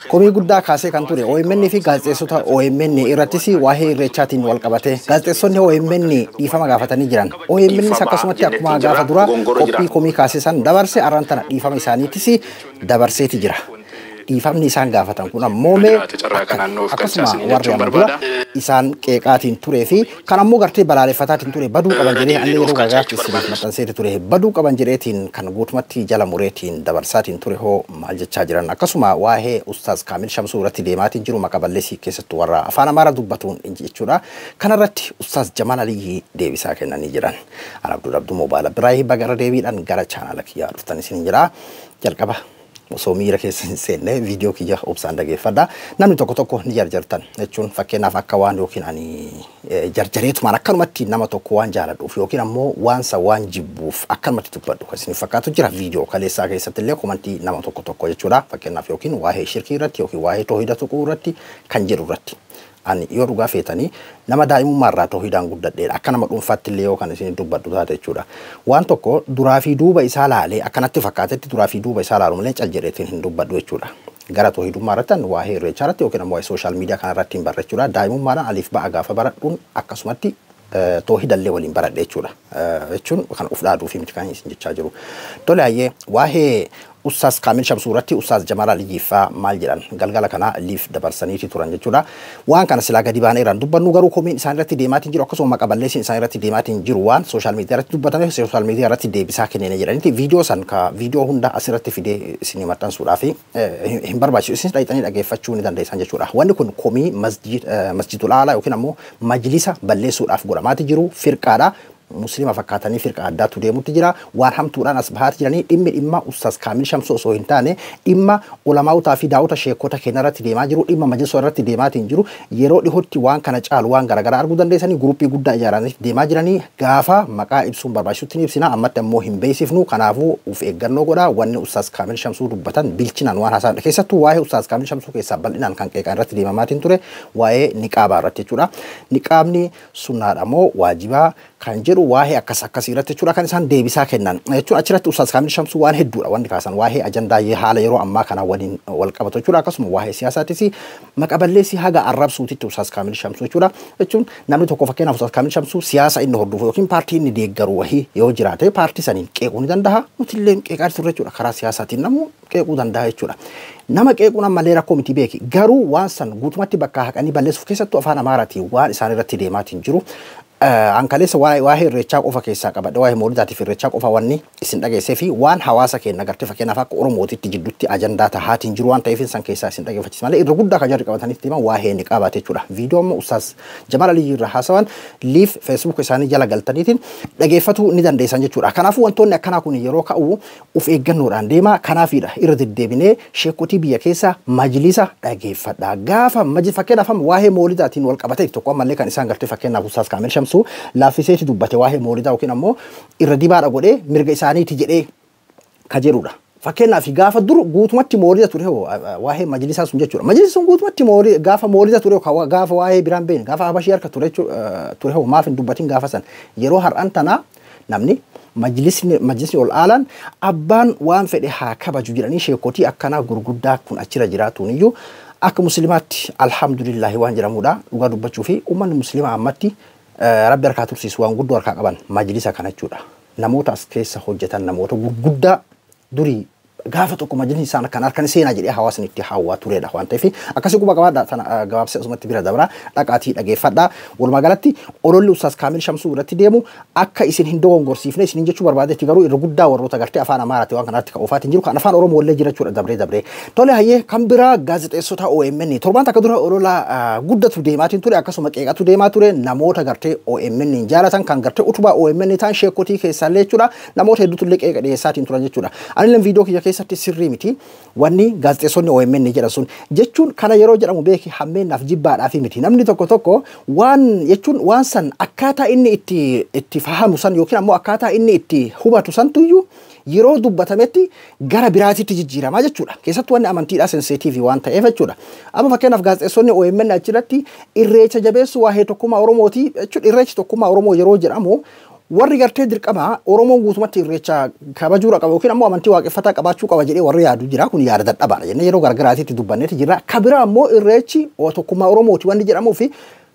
Komii guddaa kaasee kan ture OMN fi gaazexeessota OMN irrattis waa'ee irreechaatiin wal qabate gaazexeessonni OMN dhiifama gaafatanii jiran. OMNs akkasumatti akkuma gaafa dura qophii komii kaasee san dabarse arran tana dhiifama isaaniitis dabarseeti jira. Dhiifamni isaan gaafatan kun ammoo mee akkasuma warri amma dura isaan qeeqaatiin turee fi kan ammoo gartee balaaleffataatiin ture baduu qaban jedhee anni yeroo garaagaraatti isiniif maxxanseeti ture baduu qaban jedheetiin kan guutumatti jala mureetiin dabarsaatiin ture hoo maal jechaa jiran. Akkasuma waa'ee Ustaaz Kaamil Shamsuu irratti deemaatiin jiru maqa balleessii keessattuu warra afaan Amaaraa dubbatuun jechuudha. Kanarratti Ustaaz Jamaal Aliyyii deebisaa kennanii jiran. Ana Abdul Abduu Moobaala Biraayi bagara deebiidhaan gara chaanaala kiyyaa dhuftan isin jira. Jalqaba osoo miira keessa hin seenne viidiyoo kiyya obsaan dhageeffadha. Namni tokko tokko ni jarjartan jechuun fakkeenyaaf akka waan yookiin ani jarjareetumaan akkanumatti nama tokko waan jaaladhuuf yookiin ammoo waan san waan jibbuuf akkanumatti dubbadhu kan isiniif fakkaatu jira. Viidiyoo kaleessaa keessatti illee komantii nama tokko tokko jechuudha. Fakkeenyaaf yookiin waa'ee shirkii irratti yookiin waa'ee toohida tuquu irratti kan jedhu irratti. Ani yoo dhugaa feetanii nama daa'imummaa irraa toohidaan guddadheedha. Akka nama dhuunfaatti illee yoo kan isin dubbadhu taate jechuudha. Waan tokko duraa fi duuba isaa laalee akkanatti fakkaatetti duraa fi duuba isaa laalu malee cal jedheetiin hin dubbadhu jechuudha. Gara toohidummaa irratti waa'ee irreechaa irratti yookiin ammoo waa'ee sooshaal miidiyaa kana irratti hin barre jechuudha. Daa'imummaadhaan aliif ba'a gaafa baradhuun akkasumatti toohidallee waliin baradhe jechuudha. Jechuun kan of dhaaduu fi miti kan isin jechaa jiru. Tole hayyee waa'ee Ustaaz Kaamil Shamsuu irratti Ustaaz Jamaal Aliyyii fa'aa maal jedhan galgala kana liif dabarsaniiti turan jechuudha. Waan kana silaa gadi baanee irraan dubbannu garuu komiin isaan irratti deemaatiin jiru akkasuma maqa balleessiin isaan irratti deemaatiin jiru waan sooshaal miidiyaa irratti dubbatame sooshaal miidiyaa irratti deebisaa kenneen jedhaniiti viidiyoo san ka viidiyoo hunda asirratti fidee isinii maxxansuudhaaf hin barbaachisu isinis dhaqxanii dhageeffachuu ni dandeessan jechuudha. Wanni kun komii masjidul aalaa yookiin ammoo majlisa balleessuudhaaf godhamaati jiru firqaadha. Muslima fakkaatanii firqa addaatu deemutti jira. Waan hamtuudhaan as bahaati jiranii dhimmi dhimma Ustaaz Kaamil Shamsuu osoo hin taane dhimma ulamaa'otaa fi daawwata sheekota keenya irratti deemaa jiru dhimma majlisoo irratti deemaatiin jiru yeroo dhihootti waan kana caalu waan garaagaraa arguu dandeessanii guruppii guddaa ijaaranii deemaa jiranii gaafa maqaa ibsuun barbaachisutti ni ibsina ammatti ammoo hin beeksifnu kanaafuu of eeggannoo godhaa. Wanni Ustaaz Kaamil Shamsuu dubbatan bilchinaan waan haasa'an keessattuu waa'ee Ustaaz Kaamil Shamsuu keessaa bal'inaan kan qeeqaan irratti deemamaatiin ture waa'ee niqaabaa irratti jechuudha. Niqaabni sunnaadha moo waajibaa kan jedhu waa'ee akkas akkasii irratti jechuudha kan isaan deebisaa kennan jechuun achirratti Ustaaz Kaamil Shamsuu waan hedduudha wanni kaasan waa'ee ajandaa haala yeroo ammaa kana waliin wal qabatu jechuudha. Akkasuma waa'ee siyaasaatis maqa balleessii haga arrabsuutitti Ustaaz Kaamil Shamsuu jechuudha. Jechuun namni tokko fakkeenyaaf Ustaaz Kaamil Shamsuu siyaasa inni hordofu yookiin paartii inni deeggaru wahii yoo jiraate paartii saniin qeequu ni danda'a. Nuti illee qeeqaa turre jechuudha karaa siyaasaatiin namuu qeequu danda'a jechuudha. Nama qeequun ammallee rakkoo miti beeki garuu waan san guutumatti bakka haqanii balleessuuf keessattuu afaan Amaaraatiin waan isaan irratti deemaatiin jiru. Ankaleessa waa'ee irreechaa qofa keessaa qabadhe waa'ee moolidaatiif irreechaa qofa wanni isin dhageessee fi waan hawaasa keenya gartee fakkeenyaaf akka Oromootitti jidduutti ajandaa tahaatiin jiru waan ta'eef san keessaa isin dhageeffachiisa malee irra guddaa kan jarri qabatanitti himan waa'ee niqaabaati jechuudha. Viidiyoo ammoo Ustaaz Jamaal Aliyyii irra haasawan liif feesbuuk isaanii jala galtaniitiin dhageeffatuu ni dandeessan jechuudha. Kanaafuu wantoonni akkanaa kun yeroo ka'u of eeggannoodhaan deema. Kanaafiidha irra deddeebinee sheekotii biyya keessa majlisa dhageeffadha. Gaafa fakkeenyaaf waa'ee moolidaatiin wal qabate tokko ammallee kan isaan gartee fakkeenyaaf Ustaaz Kaamil Shamsuu laaffiseeti dubbate waa'ee moolidaa yookiin ammoo irra dibaadha godhee mirga isaaniiti jedhee ka jedhudha. Fakkeenyaaf gaafa dur guutumatti moolida ture waa'ee majlisaa sun jechuudha. Majlisi sun guutumatti gaafa moolida ture gaafa waa'ee biraan beene gaafa Habashii harka ture ture maaf hin dubbatin gaafa san yeroo har'an tanaa namni majlisni ol aalaan abbaan waan fedhe haa kabaju jedhanii sheekotii akkanaa gurguddaa kun achirra jiraatuun iyyuu akka musliimaatti alhamdulillahi waan jedhamudha. Dhugaa dubbachuu fi uummanni musliimaa ammatti rabbi harkaa tursiisu waan guddoo harkaa qaban majlisa kana jechuudha. Namoota as keessa hojjetan namoota gurguddaa durii gaafa tokko majlisni isaan kan harkan seenaa jedhee hawaasni itti hawwaa turedha waan ta'eef akkasii quba qabaadha. Tana gabaabsee asumatti bira dabra dhaqaatii dhageeffadha. Walumaa galatti ololli Ustaaz Kaamil Shamsuu irratti deemu akka isin hin dogongorsiifne isin jechuu barbaadetti garuu irra guddaa warroota gartee afaan Amaaraati waan kanatti kan oofaatiin jiru kan afaan Oromoo illee jira jechuudha dabree dabree. Tole hayyee kan biraa gaazexeessota OMN torbaan takka dura olola guddatu deemaatiin ture akkasuma qeeqatu deemaa ture namoota gartee OMN hin jaalatan kan gartee utubaa OMN ta'an sheekotii keessaallee jechuudha namoota hedduutu illee qeeqa dhiyeessaatiin turan jechuudha. Anillee viidiyoo kiyya keessatti sirrii miti wanni gaazexeessonni OMN jedhan sun jechuun kana yeroo jedhamu beeki hammeennaaf jibbaadhaaf miti namni tokko tokko waan jechuun waan san akkaataa inni itti fahamu san yookiin ammoo akkaataa inni itti hubatu santuyyuu yeroo dubbatametti gara biraatitti jijjiiramaa jechuudha. Keessattuu wanni amantiidhaa senseetiivii waan ta'eef jechuudha. Amma fakkeenyaaf gaazexeessonni OMN achirratti irreecha jabeessu waa'ee tokkummaa Oromooti jechuudha. Irreechi tokkummaa Oromoo yeroo jedhamu Warri gartee dirqama Oromoon guutumatti irreecha kabajuudha qaba yookiin ammoo amantii waaqeffataa qabaachuu qaba jedhee warri yaadu jira. Kun yaada dadhabaadha jennee yeroo gargaraatiitti dubbanneeti jira. Ka biraa ammoo irreechi tokkummaa Oromooti wanni jedhamuu fi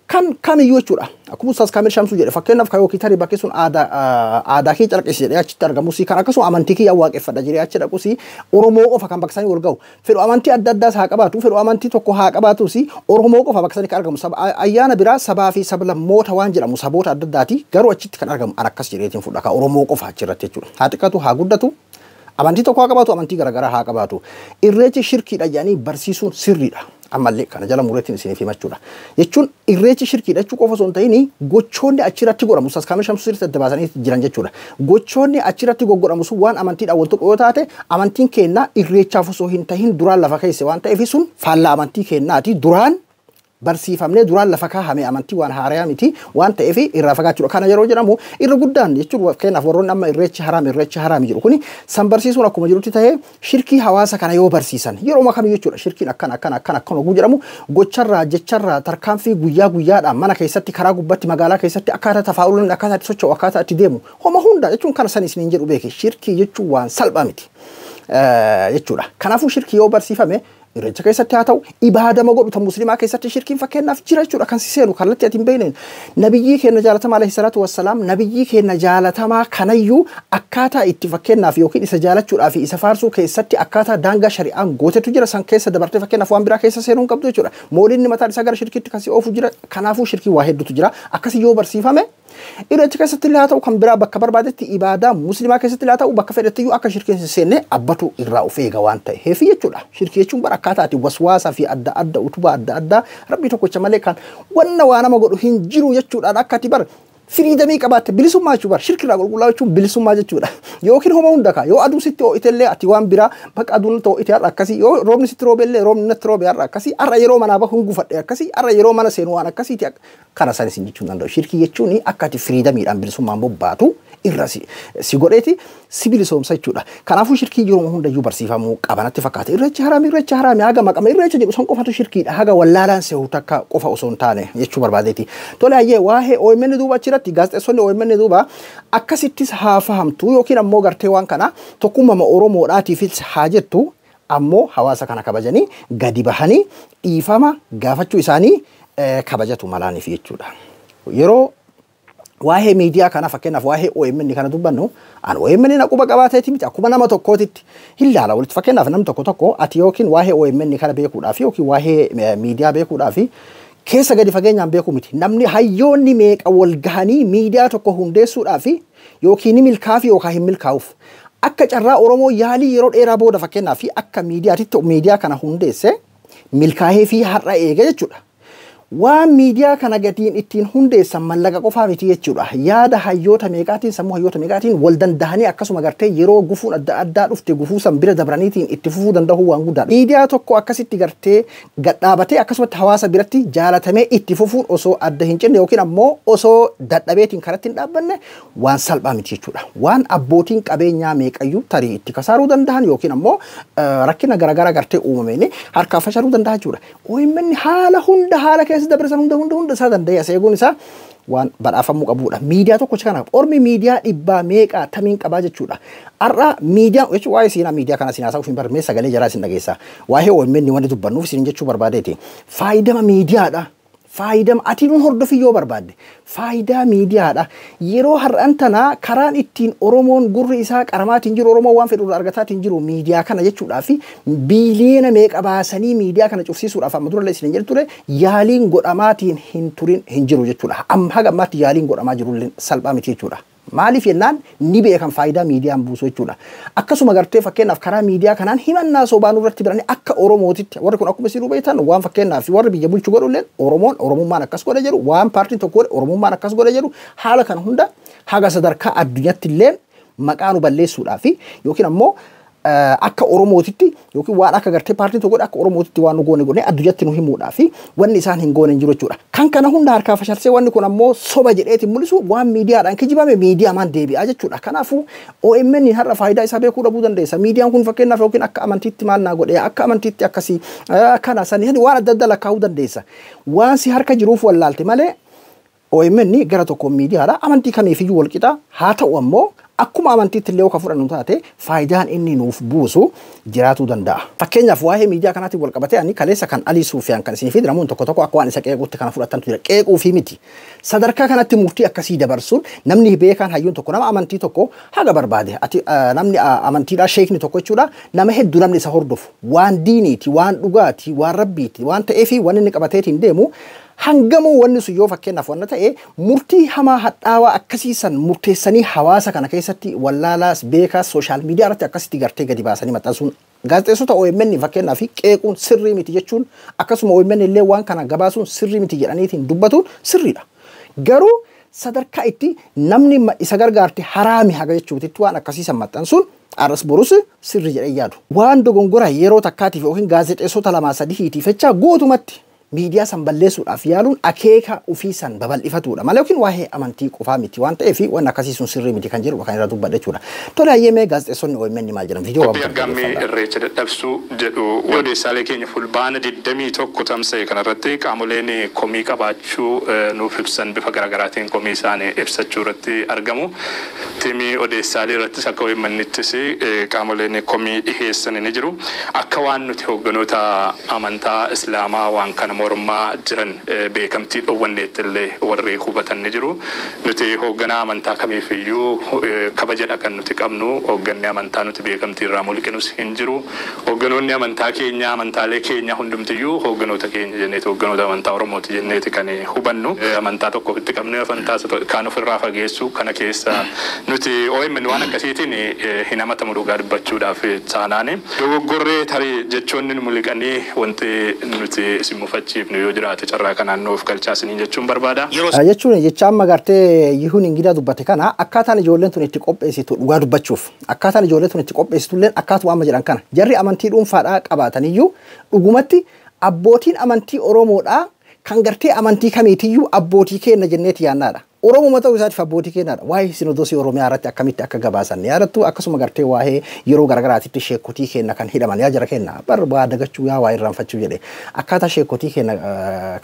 kan kamiyyuu jechuudha. Akkuma Ustaaz Kaamil Shamsuu jedhe, fakkeenyaaf kan yookiin tarii bakki sun aadaa kee calaqqisiisa jedhee achitti argamus, kan akkasuma amantii kiyya waaqeffadha jedhee achi dhaqus, Oromoo qofa kan bakka sanii wal gahu. Fedhu amantii adda addaas haa qabaatu, fedhu amantii tokko haa qabaatus, Oromoo qofa bakka sanii kan argamu. Ayyaana biraa sabaa fi sablammoota waan jedhamu, saboota adda addaati, garuu achitti kan argamu an akkas jedheetiin fudha kan Oromoo qofa achirratti jechuudha. Haa xiqqatu haa guddatu, amantii tokko haa qabaatu, amantii garaagaraa haa qabaatu. Irreechi shirkiidha jedhanii barsiisuun sirriidha. Ammallee kana jala mureetiin isiniif himachuudha. Jechuun irreechi shirkiidha jechuu qofa osoo hin ta'in, gochoonni achirratti godhamu, Ustaaz Kaamil Shamsuu sirriitti adda baasanii jiran jechuudha. Gochoonni achirratti goggodhamu sun waan amantiidhaan wal tuqu yoo taate, amantiin keenna irreechaaf osoo hin tahin duraan lafa keesse waan ta'eef, sun faallaa amantii keennaati. Duraan barsiifamnee duraan lafa kaahame, amantii waan haarayaa miti waan ta'eef irraa fagaachuudha. Kana yeroo jedhamu irra guddaan jechuun, fakkeenyaaf warroonni amma irreechi haraam, irreechi haraam jedhu kuni, san barsiisuun akkuma jirutti ta'ee, shirkii hawaasa kana yoo barsiisan yeroo kamiyyuu jechuudha. Shirkiin akkana akkana akkana akkana oguu jedhamu, gocharraa, jecharraa, tarkaanfii guyyaa guyyaadhaan mana keessatti, karaa gubbatti, magaalaa keessatti, akkaataa tafaa'ulaan, akkaataa itti socho'u, akkaataa itti deemu, homa hunda jechuun kana san isiniin jedhu beeke, shirkii jechuun waan salphaa miti jechuudha. Kanaafuu shirkii yoo barsiifame, irreecha keessatti haa ta'u, ibaadama godhu tan musliimaa keessatti shirkiin fakkeenyaaf jira jechuudha, kan si seenu kallattii ati hin beekneen. Nabiyyii keenya jaalatamaa alayhi salaatu wassalaam, nabiyyii keenya jaalatamaa kanayyuu akkaataa itti fakkeenyaaf yookiin isa jaalachuudhaa fi isa faarsuu keessatti akkaataa daangaa shari'aan gootetu jira, san keessa dabartee fakkeenyaaf waan biraa keessa seenuu hin qabdu jechuudha. Moolinni mataan isaa gara shirkiitti kan si oofu jira. Kanaafuu shirkii waa hedduutu jira. Akkasii yoo barsiifame, irreecha keessatti illee haa ta'u, kan biraa bakka barbaadetti ibaadaa musliimaa keessatti illee haa ta'u, bakka fedhetti iyyuu akka shirkiin hin seenne abbatu irraa of eega waan ta'eef jechuudha. Shirkii jechuun bara akkaataa ati waswaasaa fi adda adda utubaa adda addaa rabbii tokkicha malee kan wanna waa nama godhu hin jiru jechuudhaan akka ati bara freedomii qabaatte, bilisummaa jechuu, bara shirkirraa qulqullaa'uu jechuun bilisummaa jechuudha. Yookiin homa hunda kaa yoo aduu sitti ho'itellee ati waan biraa bakka aduun natti ho'ite har'a akkasii, yoo roobni sitti roobellee roobni natti roobe har'a akkasii, har'a yeroo manaa bahu hin gufadhe akkasii, har'a yeroo mana seenu waan akkasiiti, kana san isin jechuun danda'u. Shirkii jechuun akka ati freedomiidhaan bilisummaan bobbaatu irra si godheeti si bilisoomsa jechuudha. Kanaafuu shirkii yeroo hundayyuu barsiifamuu qaba natti fakkaata. Irreechi haraami, irreechi haraami, haga maqama irreecha jedhu san qofatu shirkiidha. Haga wallaalaan sehu takka qofa osoo hin taane jechuu barbaadeeti. Tole, hayyee, waa'ee OMN duuba achirratti gaazexeessonni OMN duuba akkasittis haa fahamtu yookiin ammoo gartee waan kana tokkummaa Oromoodhaatiifis haa jettu, ammoo hawaasa kana kabajanii gadi bahanii dhiifama gaafachuu isaanii kabajatu malaaniif jechuudha. Yeroo waa'ee miidiyaa kana, fakkeenyaaf waa'ee OMN kana dubbannu, an OMN na quba qabaateeti miti, akkuma nama tokkootitti hin laala walitti. Fakkeenyaaf namni tokko tokko ati yookiin waa'ee OMN kana beekuudhaaf yookiin waa'ee miidiyaa beekuudhaaf keessa gadi fageenyaan beekuu miti. Namni hayyoonni meeqa wal gahanii miidiyaa tokko hundeessuudhaaf yookiin ni milkaa'aaf yookaan hin milkaa'uuf. Akka carraa Oromoo yaalii yeroo dheeraa booda fakkeenyaaf akka miidiyaatitti miidiyaa kana hundeesse, milkaa'ee fi har'a eega jechuudha. Waan miidiyaa kana gatiin ittiin hundeessan mallaqa qofaa miti jechuudha. Yaada hayyoota meeqaatiin, sammuu hayyoota meeqaatiin wal dandahanii, akkasuma gartee yeroo gufuun adda addaa dhufte gufuu san bira dabraniitiin itti fufuu danda'uu waan guddaadha. Miidiyaa tokko akkasitti gartee gadhaabatee akkasumatti hawaasa biratti jaalatamee itti fufuun osoo adda hin cinne yookiin ammoo osoo dadhabeetiin karatti hin dhaabbanne waan salphaa miti jechuudha. Waan abbootiin qabeenyaa meeqayyuu tarii itti kasaaruu danda'an yookiin ammoo rakkina garaagaraa gartee uumameen harkaa fashaluu danda'a jechuudha. OMN haala hunda, haala keessa dabarsan hunda hunda hunda isaa danda'e as eeguun isaa waan badhaafamuu qabudha. Miidiyaa tokkocha kanaaf ormi miidiyaa dhibbaa meeqaa tamiin qabaa jechuudha. Har'a miidiyaa jechuun waa'ee seenaa miidiyaa kana seenaa isaa hin barmee sagalee jaraa isin dhageessa. Waa'ee OMN wanti dubbannuuf isin jechuu barbaadeeti. Faayidama miidiyaadha. Faayidama ati nuun hordofii yoo barbaadde faayidaa miidiyaadha. Yeroo har'an tanaa karaan ittiin Oromoon gurri isaa qaramaatiin jiru, Oromoon waan fedhu irraa argataatiin jiru miidiyaa kana jechuudhaa fi biiliyoona meeqa baasanii miidiyaa kana cufsiisuudhaaf amma durallee isin jedhu ture, yaaliin godhamaatiin hin turin hin jiru jechuudha. Amma haga ammaatti yaaliin godhamaa jiru salphaa miti jechuudha. Maaliif jennaan ni beekan faayidaa miidiyaan buusu jechuudha. Akkasuma gartee fakkeenyaaf karaa miidiyaa kanaan himannaa sobaa nurratti biranii akka Oromootitti warri kun akkuma isin hubattan waan fakkeenyaaf warri biyya bulchu godhulleen Oromoon Oromummaan akkas godhe jedhu, waan paartiin tokko godhe Oromummaan akkas godhe jedhu, haala kana hunda haga sadarkaa addunyaatti illee maqaa nu balleessuudhaa fi yookiin ammoo akka Oromootitti yookiin waan akka gartee paartiin tokko godhe akka Oromootitti waan nu goone godhe addunyaatti nu himuudhaa fi wanni isaan hin goone hin jiru jechuudha. Kan kana hunda harkaa fashalsee wanni kun ammoo soba jedheetiin mul'isu, waan miidiyaadhaan kijibame miidiyaamaan deebi'aa jechuudha. Kanaafuu OMN har'a faayidaa isaa beekuu dhabuu dandeessa. Miidiyaan kun fakkeenyaaf yookiin akka amantiitti maal naa godhe, akka amantiitti akkasii kana sanii waan adda addaa lakkaa'uu dandeessa. Waan si harka jiruuf wallaalte malee OMN gara tokkoon miidiyaadha. Amantii kamiifiyyuu wal qixa. Haa ta'u ammoo akkuma amantiitti illee yoo fudhannu taate faayidaan inni nuuf buusu jiraatuu danda'a. Fakkeenyaaf waa'ee miidiyaa kanaatiin wal qabatee ani kaleessa kan Alii Suufiyaan kan isinii fi namoonni tokko tokko akka waan isa qeequutti kana fudhatantu jira. Qeequu fi miti. Sadarkaa kanatti murtii akkasii dabarsuun namni beekaan hayyuun tokko nama amantii tokko haga barbaade ati namni amantiidhaa sheekni tokko jechuudha nama hedduu namni isa hordofu waan diiniiti waan dhugaati waan rabbiiti waan ta'eefi waan inni qabateetiin deemu hangamuu wanni sun yoo fakkeenyaaf wanna ta'e murtii hamaa hadhaawaa akkasiisan murteessanii hawaasa kana keessatti wallaalaas beekaas sooshaal miidiyaa irratti akkasitti gartee gadi baasanii maxxansuun gaazexeessota OMN fakkeenyaaf qeequun sirrii miti jechuun akkasuma OMN illee waan kana gabaasuun sirrii miti jedhaniitiin dubbatuun sirriidha. Garuu sadarkaa itti namni isa gargaarte haraami haga jechuutitti waan akkasiisan maxxansuun arras borus sirrii jedhee yaadu. Waan dogongora yeroo takkaatiif yookiin gaazexeessota 2 3 jecha guutumatti miidiyaa san balleessuudhaaf yaaluun akeeka ofii san babal'ifatudha malee yookiin waa'ee amantii qofaa miti waan ta'eef waan akkasii sun sirrii miti kan jedhu kan irra dubbadha jechuudha. Tole hayyee gaazexeessonni OMN maal jedhan viidiyoo waan argamee irreecha dadhabsuu jedhu odeessaalee keenya fulbaana 21 tamsa'e kanarratti qaamoleen komii qabaachuu nuuf ibsan bifa garaagaraatiin komii isaanii ibsachuu irratti argamu. Tiimii odeessaalee irrattis akka OMN'ttis qaamoleen komii dhiheessan ni jiru. Akka waan nuti hoogganoota amantaa Islaamaa waan kana mormaa jiran beekamtii dhoowwanneetti illee warri hubatan ni jiru. Nuti hoogganaa amantaa kamiifiyyuu kabajadha kan nuti qabnu. Hoogganni amantaa nuti beekamtii irraa mulqinus hin jiru. Hoogganoonni amantaa keenya amantaalee keenya hundumtiyyuu hoogganoota keenya jenneeti hoogganoota amantaa Oromooti jenneeti kan hubannu. Amantaa tokko ofitti qabnu amantaa kaan ofirraa fageessu kana keessa nuti OMN waan akkasiitiin hin amatamu dhugaa dubbachuudhaaf taanaani. Dogoggorree tarii jechoonni nu mulqanii wanti nuti isin mufachiifnu yoo jiraate carraa kanaan nuuf galchaasanii jechuun barbaada. Jechuun jecha amma gartee Yihuun Ingidaa dubbate kana akkaataan ijoolleen tun itti qopheessitu dhugaa dubbachuuf akkaataan ijoolleen tun itti qopheessitu illee akkaatuma amma jedhan kana jarri amantii dhuunfaadhaa qabaataniyyuu dhugumatti abbootiin amantii Oromoodhaa kan gartee amantii kamiitiyyuu abbootii keenya jenneeti yaannaadha. Oromoo ta'uu isaatiif abbootii kennaadha. Waa'ee sinodosii Oromiyaa irratti akkamitti akka gabaasan yaadattu akkasuma gartee waa'ee yeroo garaagaraatitti sheekotii kenna kan hidhaman yaa jara kenna barbaada dagachuu yaa waa irraanfachuu jedhe akkaataa sheekotii kenna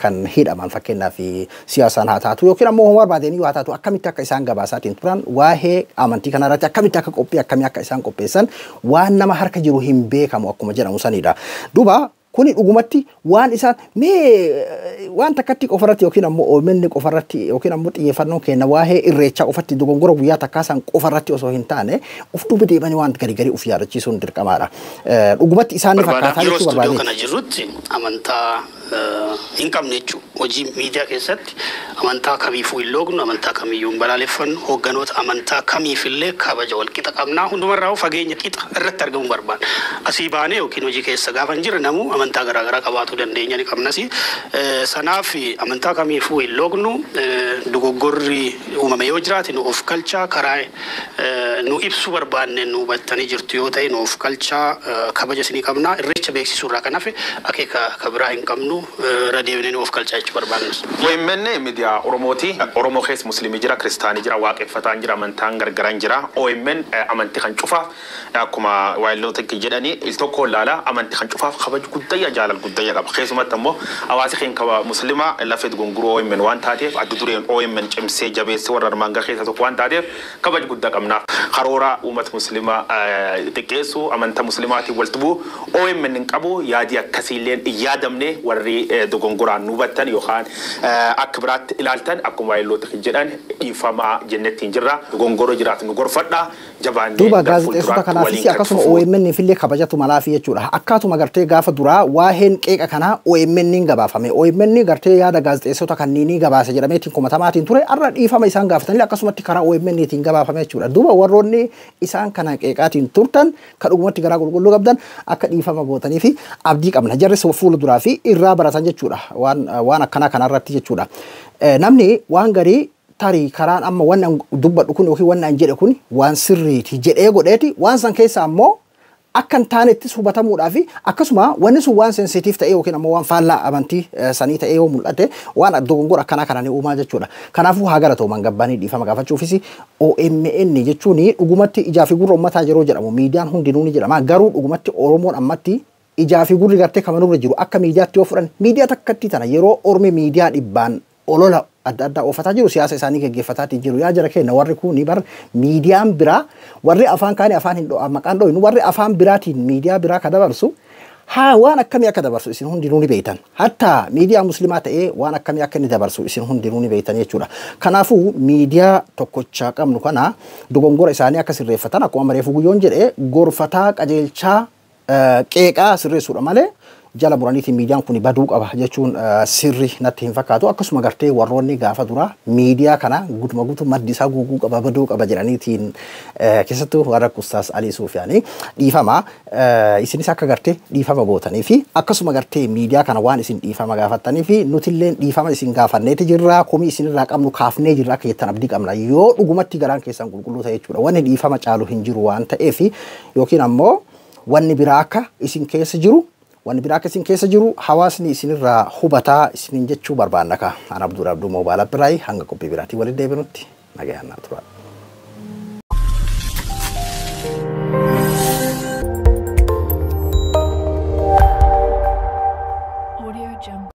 kan hidhaman fakkeenyaaf siyaasaan haa taatu yookiin ammoo homaa barbaadeen haa taatu akkamitti akka isaan gabaasaatiin turan waa'ee amantii kana irratti akkamitti akka qophii akkamii akka isaan qopheessan waan nama harka jiru hin beekamu akkuma jedhamu sanidha. Duuba kuni dhugumatti waan isaan mee waan takkatti qofarratti yookiin ammoo OMN qofarratti yookiin ammoo xiyyeeffannoon kenna waa'ee irreechaa qofatti dogongora guyyaa takkaa san qofarratti osoo hin taane of duuba deemanii waan gari gari of yaadachiisuun dirqamaadha. Dhugumatti isaan ni fakkaataa jechuu barbaade. Yeroo kana jirrutti amantaa hin qabne jechuudha. Hojii miidiyaa keessatti amantaa kamiifuu hin loognu, amantaa kamiyyuu hin balaaleffannu, hoogganoota amantaa kamiifillee kabaja wal qixa qabnaa. Hundumarraa fageenya qixa irratti argamuu barbaada. Asii baanee yookiin hojii keessa gaafa hin jirre namuu amantaa garaagaraa qabaachuu dandeenya ni qabnas. Sanaaf amantaa kamiifuu hin loognu, dogoggorri uumame yoo jiraate nu of galchaa karaa nu ibsuu barbaanne nu hubattanii jirtu yoo ta'e nu of galchaa kabaja isinii qabnaa. Irreecha beeksisuurraa kan hafe akeeka kabiraa hin qabnu irra deebinee nu of galchaa jechuu barbaannus. OMN miidiyaa Oromooti. Oromoo keessa Musliimii jira, Kiristaanii jira, Waaqeffataan jira, amantaan gargaraan jira. OMN amantii kan cufaaf akkuma waayilota jedhanii il tokko laala amantii kan cufaaf kabaju guddayya jaalal guddayya qaba. Keessumatti ammoo hawaasi keenya kaba Musliima lafee gunguruu OMN waan taateef adda dureen OMN cimsee jabeessee warra armaan keessa tokko waan taateef kabaju guddaa qabnaaf. Karoora uummata Musliimaa xiqqeessuu amantaa Musliimaatiin walitti bu'u OMN hin qabu yaadii akkasiillee hin yaadamne warri dogongoraan nu hubattan yookaan akka biraatti ilaaltan akkuma waayilota jedhan dhiifamaa jennettiin jirra. Dogongoroo jiraatu nu gorfadha. Jabaannee Duuba gaazexeessota kanaafis akkasuma OMN fillee kabajatu malaafi jechuudha. Akkaatuma gartee gaafa duraa waa'een qeeqa kanaa OMN ni gabaafame. OMN gartee yaada gaazexeessota kanniinii gabaase jedhameetiin kumatamaatiin ture har'a dhiifama isaan gaafatanii akkasumatti karaa OMN tiin gabaafame jechuudha. Duuba warroonni isaan kana qeeqaatiin turtan kan dhugumatti garaa qulqulluu qabdan akka dhiifama gootanii fi abdii qabna. Jarris fuula duraa fi irraa baratan jechuudha. Waan akkanaa kanarratti jechuudha. Namni waan garii tarii karaan amma waan dubbadhu kun yookiin waan an jedhe kun waan sirriiti jedhee godheeti waan san keessa ammoo akka hin taanettis hubatamuudhaa fi akkasuma wanni sun waan sensitiif ta'e yookiin ammoo waan faallaa amantii sanii ta'e yoo mul'ate waan dogongora akkanaa kana ni uumaa jechuudha. Kanaafuu haa galatooman gabbaanii dhiifama gaafachuufis OMN jechuun dhugumatti ijaa fi gurra uummataa yeroo jedhamu miidiyaan hundinuu ni jedhama garuu dhugumatti Oromoon ammatti ijaa fi gurri gartee kamanurra jiru akka miidiyaatti yoo fudhan miidiyaa takkatti tana yeroo ormi miidiyaa dhibbaan olola adda addaa oofataa jiru, siyaasa isaanii geggeeffataatii jiru. Yaa jara keenya, warri kun bar miidiyaan biraa, warri afaan kaanii afaan hin maqaan dhooyinu, warri afaan biraatiin miidiyaa biraa ka dabarsu haa waan akkamii akka dabarsu isin hundinuu ni beektan. Hatta miidiyaa muslimaa ta'ee waan akkamii akka inni dabarsu isin hundinuu ni beektan jechuudha. Kanaafuu miidiyaa tokkochaa qabnu kana dogongora isaanii akka sirreeffatan, akkuma reefu guyyoon jedhee, gorfataa, qajeelchaa, qeeqaa sirreessuudha malee jala muraniitiin miidiyaan kun baduu qaba jechuun sirri natti hin fakkaatu. Akkasuma gartee warroonni gaafa dura miidiyaa kana gutuma guutuu maddi isaa guuguu qaba, baduu qaba jedhaniitiin, keessattuu warra Ustaas Alii Suufiyaanii, dhiifama isinis akka gartee dhiifama gootanii fi akkasuma gartee miidiyaa kana waan isin dhiifama gaafattanii fi nutillee dhiifama isin gaafanneeti jirra, komii isinirraa qabnu kaafnee jirra akka jettan abdii qabna, yoo dhugumatti garaan keessan qulqulluu ta'e jechuudha. Wanni dhiifama caalu hin jiru waan ta'eef, yookiin ammoo wanni biraa akka isin keessa jiru, wanni biraa akka isin keessa jiru hawaasni isinirraa hubataa isinin jechuu barbaanna ka. An Abduu Abduu Moobaala Biraayi, hanga qophii biraatii waliin deebinutti nagayaan naa turaa.